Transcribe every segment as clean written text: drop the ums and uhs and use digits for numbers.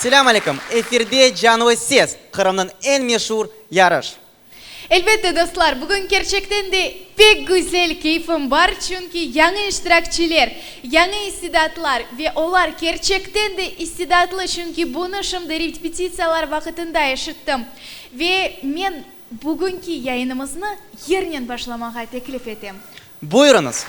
Selâm aleyküm! Efirde Canlı Ses, Qırımnıñ eñ meşur yarış. Elbette, dostlar, bugün kerçekten de pek güzel keyfim bar, çünki yañı iştirakçiler, yañı istidatlar ve olar kerçekten de istidatlı, çünki bunı şimdi repetitsiyalar vaqıtında eşittim. Ve men bugünki yayınımıznı yırnen başlamağa teklif etem. Buyurıñız!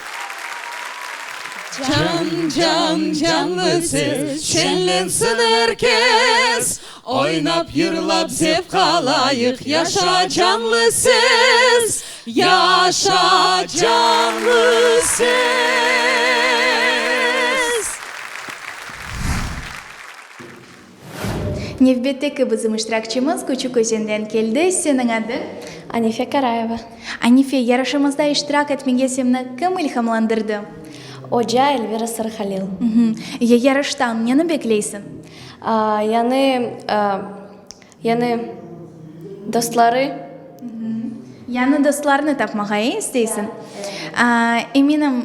Can, can, canlı ses, şenlensin er kes, Oynap, yırlap zevq alayıq, Yaşa, canlı ses, yaşa, canlı ses! Nevbetteki bizim iştirakçimiz Küçük Özenden keldi. Seniñ adıñ? Anife Karayeva. Anife, yarışımızda iştirak etmege seni kim ilhamlandırdı? Oca Elvira Sarıhalil. Ya yarıştan neni bekleysiñ? Yani, yani dostları. Yañı dostlarnı tapmağa isteysiñ? Eminim,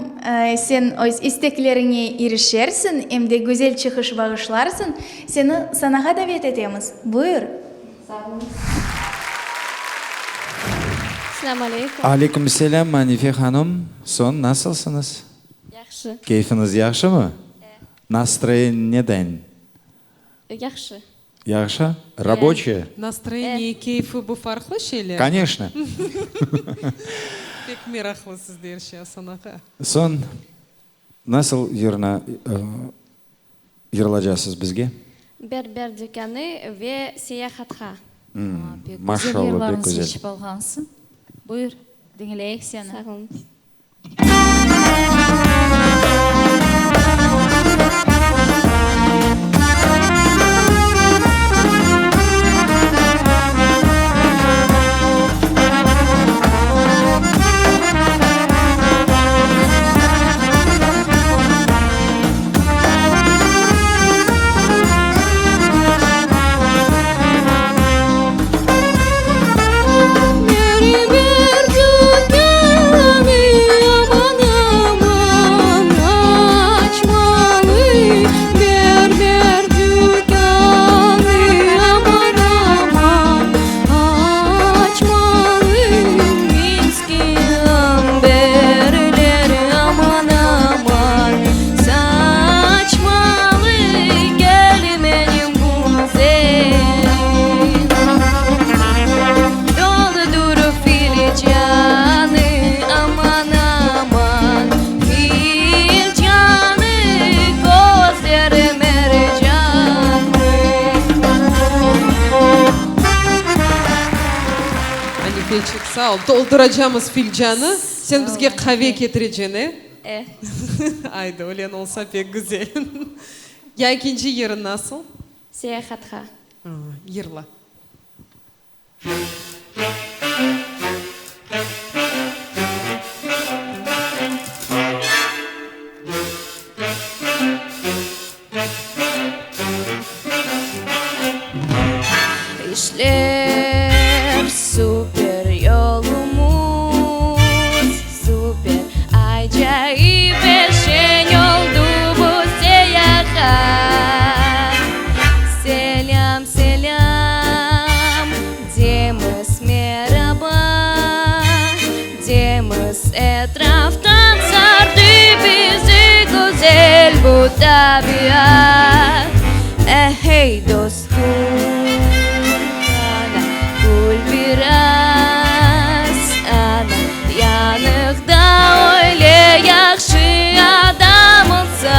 sen öz istekleriñe irişersiñ, em de güzel çıqış bağışlarsıñ. Seni sanağa davet etemiz. Buyur! Sağ oluñız. Selâm aleyküm. Aleyküm selâm, Anife hanım. Soñ, nasılsıñız? Yahşı. Keyfiñiz yahşımı? E. Nastroyeniñ neden? Yahşı. Yahşı? Raboçiye? Nastroyeniye, keyfi bu farqlı şeyler? Koneçno. Pek meraqlı sizde er şey, Asan ağa. Soñ, nasıl yırnı yırlacasız bizge? Berber dükânı ve seyahatqa. Pek güzel yırlarnı seçip alğansıñ. Buyur, diñleyik seni. Sağ oluñız. Berber dükkanı aman aman açmalı Berber dükkanı aman aman açmalı Miski amberler aman aman saçmalı Gel menim güzelim Doldur filcanı aman aman Filcanı közleri mercanı. Anifeçik, sağ ol. Dolduracamız filcanı. Sen bizge qave ketireceñ, e? E. Aydı, öyle olsa pek güzel. Ya ekinci yırıñ nasıl? Seyahatqa. Yırla. İşler super, yolumuz super, acayip ve şeñ oldu bu seyahat. Selâm, selâm, demiz meraba, demiz etraftan sardı bizi güzel bu tabiat. Eh, ey, dostum, qana, kül biraz, ana, yanıqda öyle yahşı adam olsa,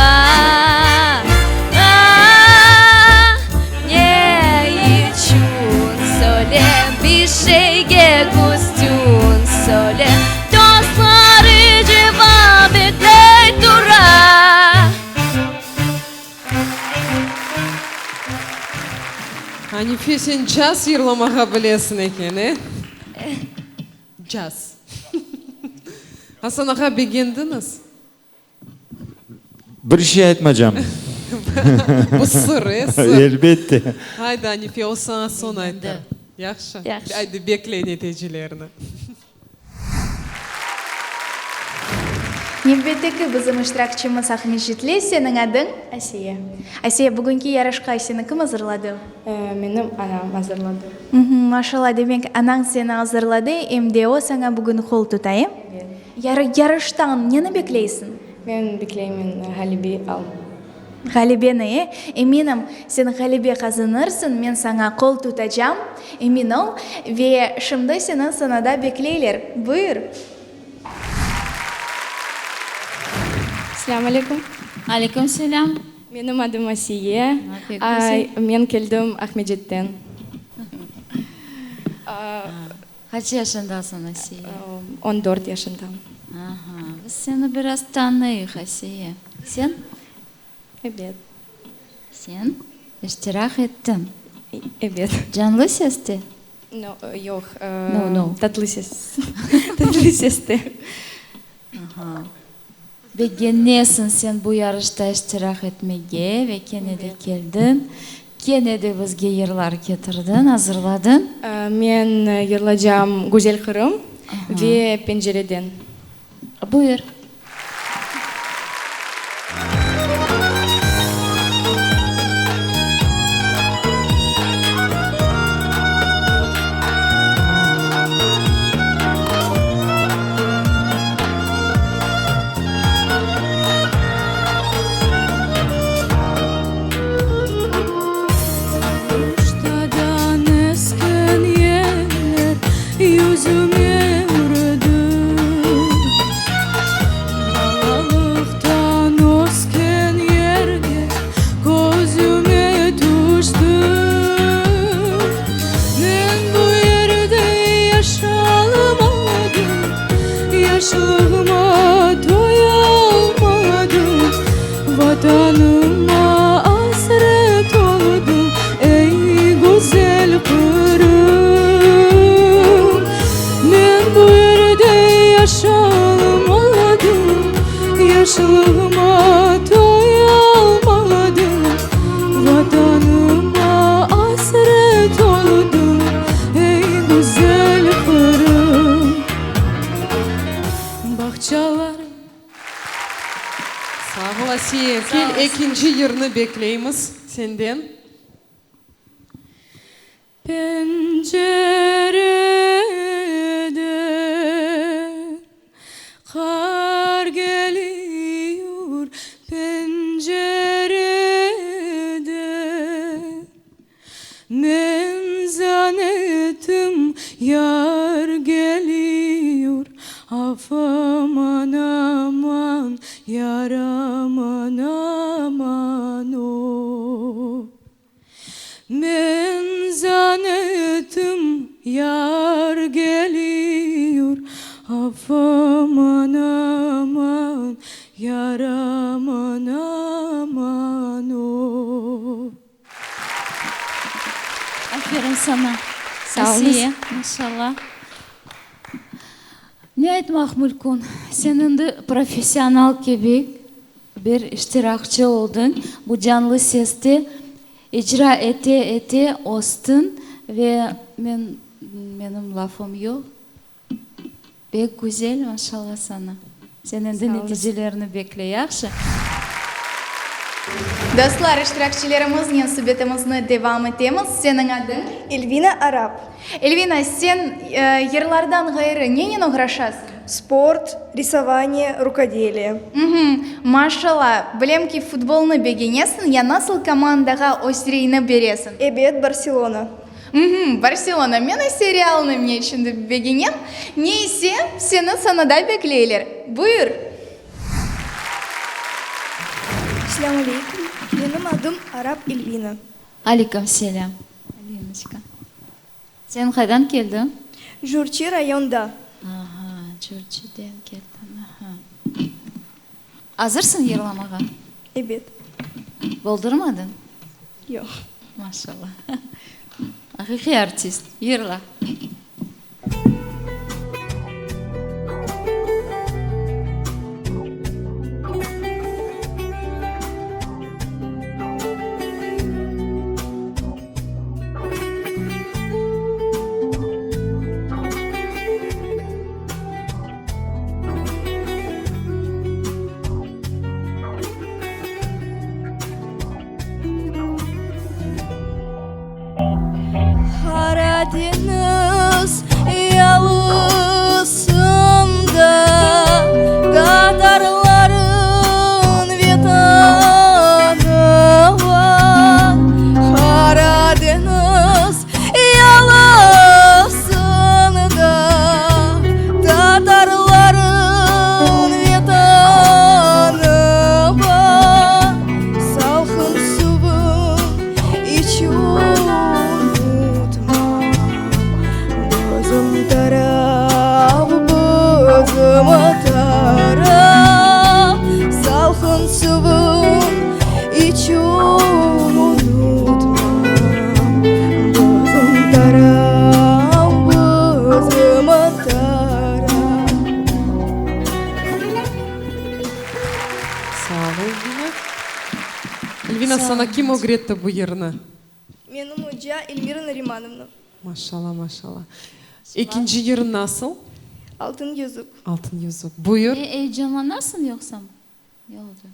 ah, ne içün söyle, bir şeyge küstün, söyle, dostları cevap bekley tura. Anife, sen caz yırlamağa bilesiñ eken, e? Caz. Asan ağa, begendiñiz? Bir şey aytmacam. Bu sır, e, sır. Elbette. Aydı, Anife, o saña soñ aytar. Yahşı? Yahşı. Aydı, bekle neticelerini. Nevbetteki bizim iştirakçimiz Aqmescitli, seniñ adıñ? Asiye. Asiye, bugünki yarışqa seni kim azırladı? Menim anam azırladı. Maşallah, demek, anañ seni azırladı, em de o saña bugün qol tuta, e? Ebet. Yarıştan neni bekleysiñ? Men bekleymen ğalebe al. Ğalebeni, e? Eminim, sen ğalebe qazanırsıñ, men saña qol tutacam, emin ol. Ve şimdi seni sanada bekleyler. Buyur! Selâm aleyküm. Aleyküm selâm. Menim adım Asiye. Pek güzel. Men keldim Aqmescitten. Qaç yaşındasıñ, Asiye? On dört yaşındam. Aha, biz seni biraz tanıyıq, Asiye. Sen? Ebet. Sen iştirak ettiñ. Ebet. Canlı seste? No, yoq. No, no. Tatlı ses. Tatlı seste. Aha. Begenesiñ sen bu yarışta iştirak etmege ve kene de keldiñ, kene de bizge yırlar ketirdiñ, azırladıñ. Men yırlacam Güzel Qırım ve Pencereden. Buyur. Aluştadan esken yeller yüzüme urdı. Balalıqtan ösken yerler közüme tüşti. Men bu yerde yaşalmadım, Yaşlığıma toyalmadım, Vatanıma asret oldım, Ey, güzel Qırım. Men bu yerde yaşalmadım, Yaşlığıma toyalmadım, Vatanıma asret oldım, Ey, güzel Qırım. Bağçalar. Sağ ol, Asiye. Kel, ekinci yırnı bekleymiz senden. Pencereden qar geliyur, pencereden Men zan ettim, yar geliyur, Af aman, aman, yar aman, aman, o. Men zan ettim, yar geliyur, Af aman, aman, yar aman, aman, o. Aferin saña, Sağ oluñız. Asiye, maşallah. Ne aytmaq mülkün, sen endi professional kibi bir iştirakçı oldıñ, bu canlı seste icra ete-ete östiñ ve men, menim lafım yoq. Pek güzel, maşallah saña. Sen endi neticelerni bekle, yahşı? Dostlar, iştirakçilerimiznen subetimizni devam etemiz. Seniñ adıñ? Elvina Arap. Elvina, sen yırlardan ğayrı nenen oğraşasıñ? Sport, risovaniye, rukodeliye. Maşallah, bilem ki, futbolnı begenesiñ, ya nasıl komandağa öz reyni beresiñ? Ebet, Barselona. Mhmm, Barselona, men ise Realnı ne içündir begenem. Ne ise, seni sanada bekleyler. Buyur! Selâm aleyküm, menim adım Arap Elvina. Aleyküm selâm, Elvinoçka. Sen qaydan keldiñ? Curçı rayonda. Aha, Curçıden keldiñ, aha. Azırsıñ yırlamağa? Ebet. Boldurmadıñ? Yoq. Maşallah. Aqiqiy artist. Yırla. Elvina, saña kim ögretti bu yırnı? Menim oca Elmira Narimanovna. Maşallah, maşallah. Ekinci yırıñ nasıl? Altın yüzük. Altın yüzük. Buyur. Ne, eyecanlanasıñ yoqsam? Ne oldı?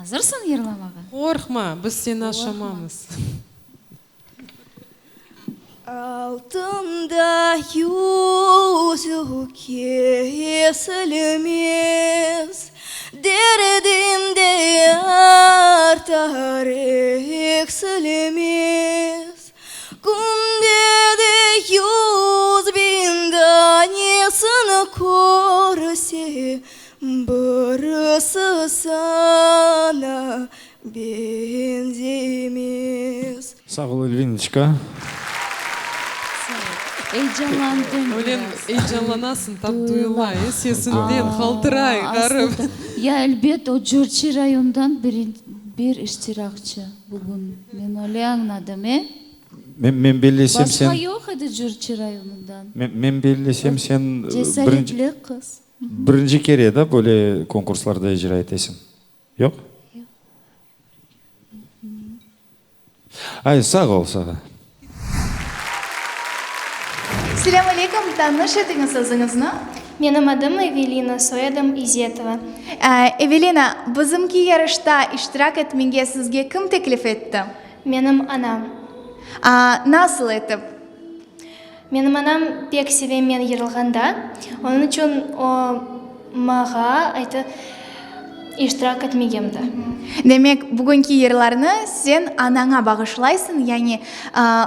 Azırsıñ yırlamağa? Qorqma, biz seni aşamamız. Altında yüzük kesilmez, Derdim de artar, eksilmez. Künde de 100.000 danesini körse, Birisi saña beñzemez. Sağ ol, Elvinoçka. Eyecanlandım Öyle biraz. eyecanlanasıñ, tap duyula, e, sesiñden qaltıray, ğarip. Ya, elbet, o Curçı rayonından bir iştirakçı bugün. Men öyle añladım, e? Men bellesem sen. Başqa yoq edi Curçı rayonından. Men bellesem sen. Cesaretli qız. Birinci kere da böyle konkurslarda icra etesiñ, yoq? Yoq. Ay, sağ ol, sağ ol. Selâm aleyküm, tanış etiñiz özüñizni. Menim adım Evelina, soyadım İzetova. Evelina, bizimki yarışta iştirak etmege sizge kim teklif etti? Menim anam. Nasıl etip? Menim anam pek seve men yırlğanda, onıñ içün o mağa aytı iştirak etmegemdi. Demek, bugünki yırlarnı sen anaña bağışlaysıñ, yani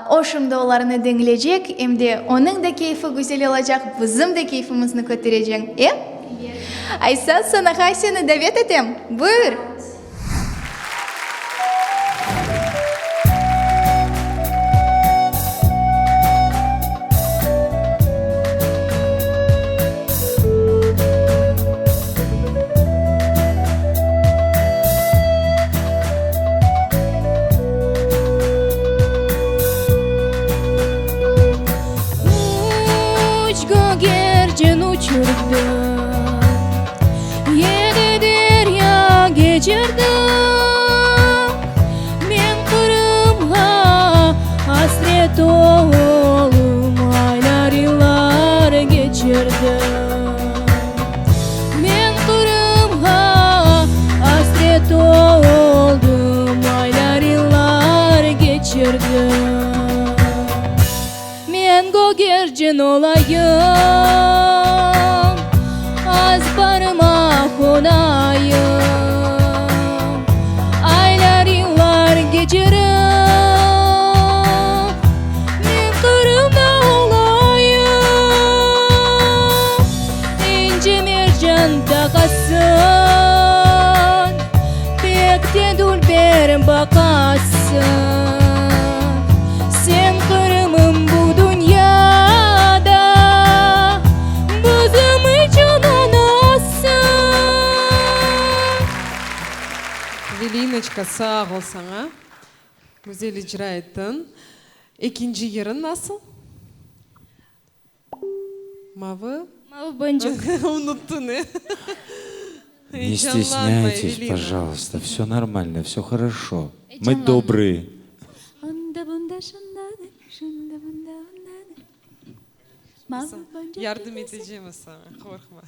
o şimdi olarnı diñleycek, em de onıñ da keyfi güzel olacaq, bizim de keyfimizni kötereceñ, e? Ebet. Aysa, sanağa seni davet etem, buyur! Üç gögercin uçurdı. Yedi derya keçirdim, Men Qırımğa asret olum, Aylar, yıllar keçirdim. Men Qırımğa asret oldım, Aylar, yıllar keçirdim. Men gögercin olayım, Azbarıma qonayım, Aylar, yıllar keçirip, Men Qırımda olayım. İnci mercan taqasıñ, Pek te dülber baqasıñ. Sen Qırımım bu dünyada bizim içün anasıñ. Velinoçka, sağ ol saña, güzel icra ettiñ. Ekinci yırıñ nasıl? Mavı? Mavı boncuk. Unuttıñ, e? Ne stesnyaytes, pojalsta, vse normalno, vse horoşo, mı dobrıye. Yardım etecemiz saña, qorqma.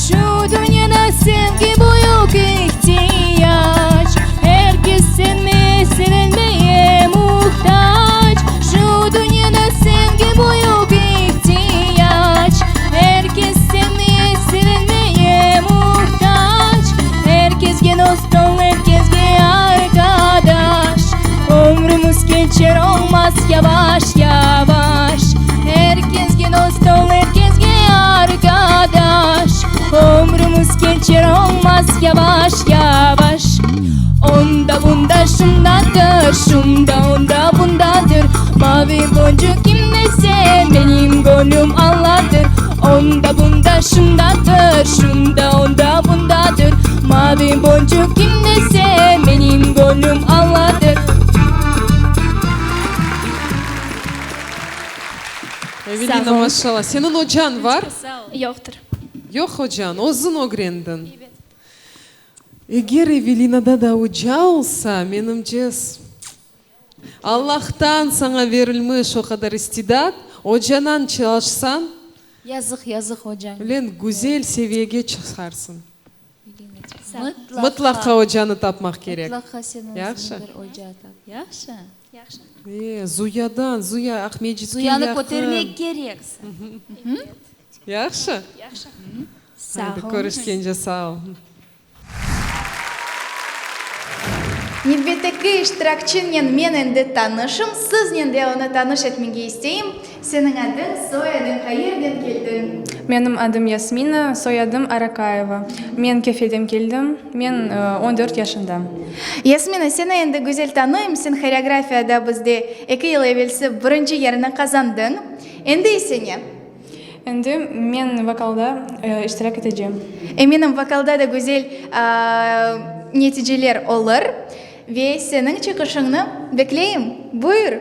Şu dünyada sevgi büyük ihtiyac, Er kes sevmeye, sevilmeye muhtac. Şu dünyada sevgi büyük ihtiyac, Er kes sevmeye, sevilmeye muhtac. Er kesge dost ol, er kesge arqadaş, Ömrümiz keçer olmaz yavaş-yavaş. Er kesge dost ol, er kesge arqadaş, Ömrümiz keçer olmaz yavaş-yavaş. Onda, bunda, şundadır, Şunda, onda, bundadır, Mavi boncuk kim dese, Menim gönlüm Alladır. Onda bunda şundadır, şunda onda bundadır. Mavi boncuk kim dese, menim göñlüm Alladır. Evelina, maşallah. Seniñ ocañ bar? Yoqtır. Yoq ocañ, özüñ ögrendiñ. Eger Evelinada da oca olsa, menimce, Allahtan saña verilmiş o qadar istidat, ocanan çalışsañ, Yazıq, yazıq ocañ. Len, güzel seviyege çıqarsıñ. Mıtlaqa. Mıtlaqa ocanı tapmaq kerek. Mıtlaqa sen özüñ Yahşı? bir oca tap. Yahşı? Yahşı. E, Zuyadan, Zuya Aqmescitke Zuyanı yaqın. kötermek kereksiñ. Yahşı? Yahşı. Sağ Haydi, oluñız. körüşkence sağ ol. Nevbetteki iştirakçinen men endi tanışım, siznen de onı tanış etmege isteyim. Seniñ adıñ, soyadıñ, qayerden keldiñ? Menim adım Yasmina, soyadım Arakayeva. Men Kefeden keldim. Men on dört yaşındam. Yasmina, seni endi güzel tanıyım, sen horeografiyada bizde eki yıl evelsi birinci yerni qazandıñ. Endi ise ne? Endi men vokalda iştirak etecem. Eminim, vokalda da güzel neticeler olur ve seniñ çıqışıñnı bekleyim. Buyur!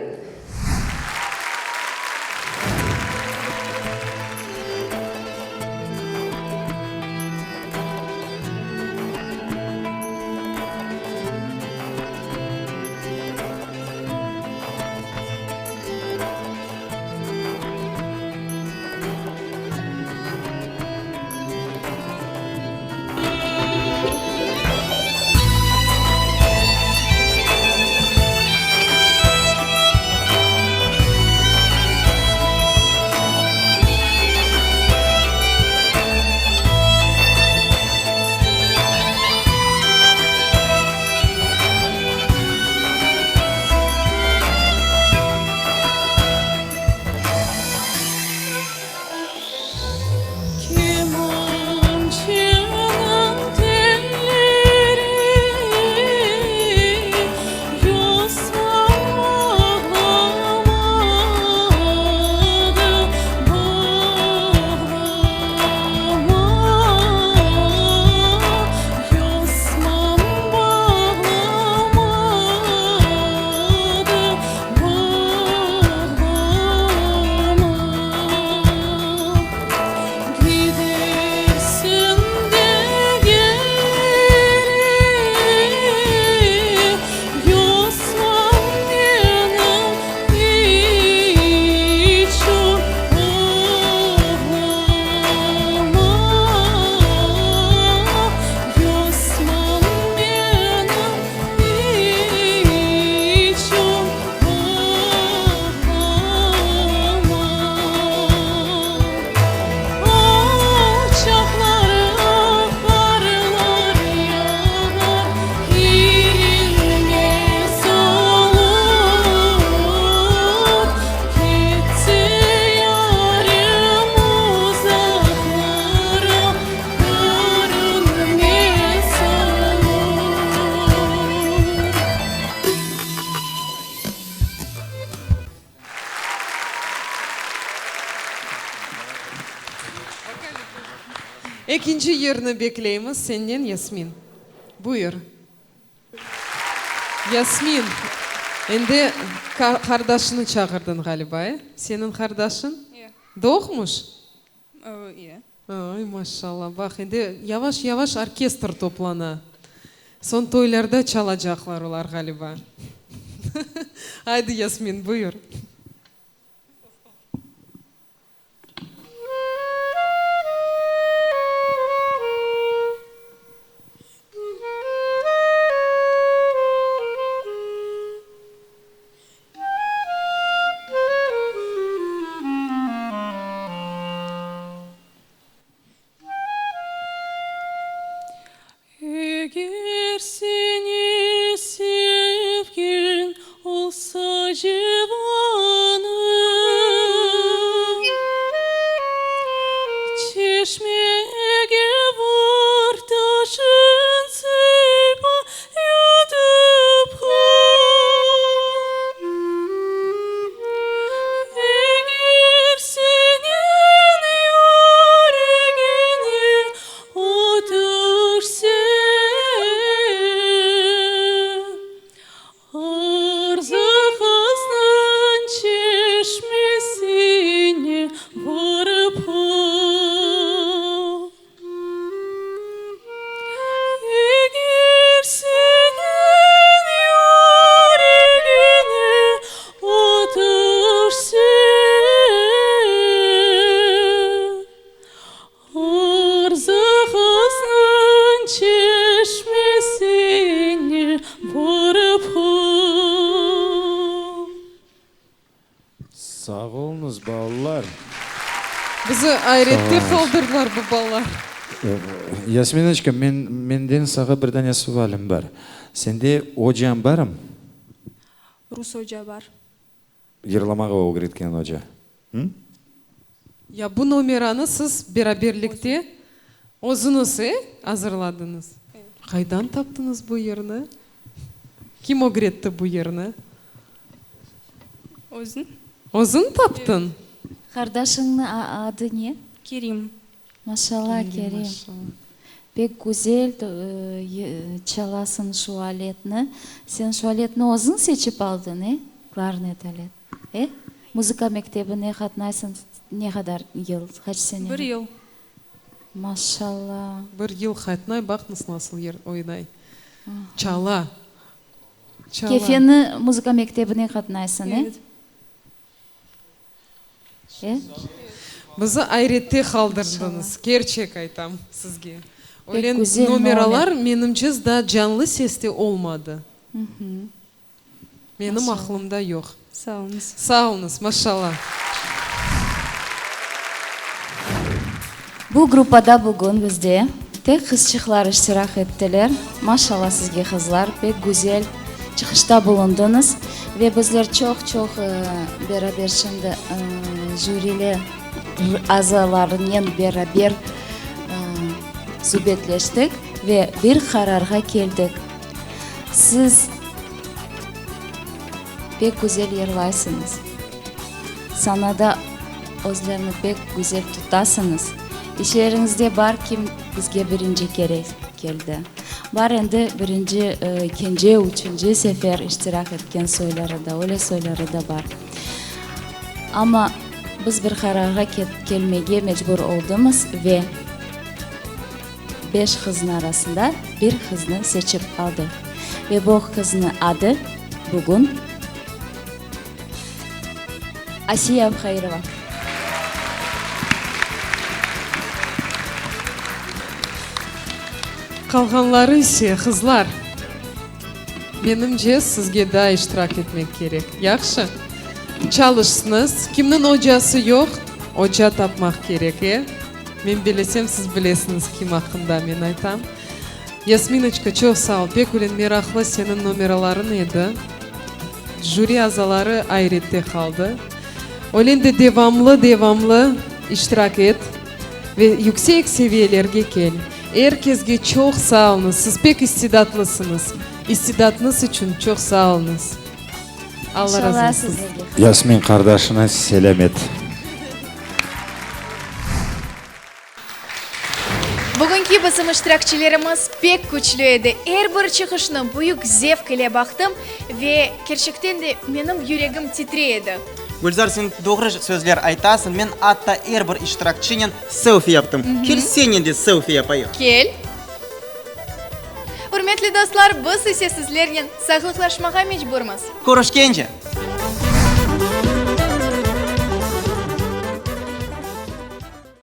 Kemançınıñ telleri Yosmam bağlamadı, bağlama, Yosmam bağlamadı, Bağlama, gidersiñ de keri, Yosmam menim içün ağlama, Yosmam menim içün ağlama. Alçaqlara qarlar yağar, İrinmez olur. Ketti yarım uzaqlara, Körünmez olur. Ekinci yerni bekleymiz senden, Yasmin. Buyur. Yasmin, endi qardaşını çağırdıñ ğaliba, e? Seniñ qardaşıñ? Doğmuş? Ay, maşallah, baq, endi yavaş-yavaş orkestr toplana. Soñ toylarda çalacaqlar olar, ğaliba. Aydı, Yasmin, buyur. Eger seni sevgen olsa civan. oluñız, balalar. Bizi ayrette qaldırdılar bu balalar. Yasminoçka, men, menden sağa bir dane sualim bar. Sende ocañ barmı? Rus oca bar. Yırlamağa ögretken oca. Hı? Ya bu nomeranı siz beraberlikte özüñiz, e, azırladıñız? Qaydan taptıñız bu yırnı? Kim ögretti bu yırnı? Özüm. Özüñ taptıñ? Qardaşıñnıñ adı ne? Kerim. Maşallah, Kerim. Pek güzel çalasıñ şu aletni. Sen şu aletni özüñ seçip aldıñ, e? Klarnet alet. E? Muzıka mektebine qatnaysıñ ne qadar yıl, qaç sene? Bir yıl. Maşallah. Bir yıl qatnay, baqıñız nasıl yır oynay, çala, çala. Kefeni muzıka mektebine qatnaysıñ, e? Evet. E? Bizi ayrette qaldırdıñız, kerçek aytam sizge. Pek Öyle güzel nomeralar, nomer. menimce, daa canlı seste olmadı. Menim aqlımda yoq. Sağ oluñız. Sağ oluñız, maşallah. Bu gruppada bugün bizde tek qızçıqlar iştirak ettiler. Maşallah sizge qızlar, pek güzel çıqışta bulundıñız. Ve bizler çoq-çoq beraber şimdi jüriler azalarınen beraber subetleştik ve bir qararğa keldik. Siz pek güzel yırlaysıñız, sanada özlerini pek güzel tutasıñız. İşleriñizde bar kim bizge birinci kere keldi. Bar endi birinci, ekinci, üçünci sefer iştirak etken soyları da, öyle soyları da bar. Amma biz bir qararğa kelmege mecbur oldumız ve. Beş qıznıñ arasında bir qıznı seçip aldıq. Ve bu qıznıñ adı bugün Asiye Abhairova. Qalğanları ise, qızlar, menimce, sizge daa iştirak etmek kerek. Yahşı? Çalışsıñız. Kimniñ ocası yoq, oca tapmaq kerek, e? Men bilesem, siz bilesiñiz kim aqqında men aytam. Yasminoçka, çoq sağ ol, pek ülen meraqlı seniñ nomeralarıñ edi. Jüri azaları ayrette qaldı. Ölen de devamlı, devamlı iştirak et ve yüksek seviyelerge kel. Er kesge çoq sağ oluñız, siz pek istidatlısıñız. İstidatıñız içün çoq sağ oluñız. Alla razı olsun. Yasmin qardaşına selâm et. Bugünki bizim iştirakçilerimiz pek küçlü edi. Er bir çıqışnı büyük zevq ile baqtım ve kerçekten de menim yüregim titrey edi. Gülzar, sen doğru sözler aytasıñ. Men atta er bir iştirakçinen selfi yaptım. Kel sennen de selfi yapayıq. Kel. Ürmetli dostlar, biz ise sizlernen sağlıqlaşmağa mecburmız. Körüşkence!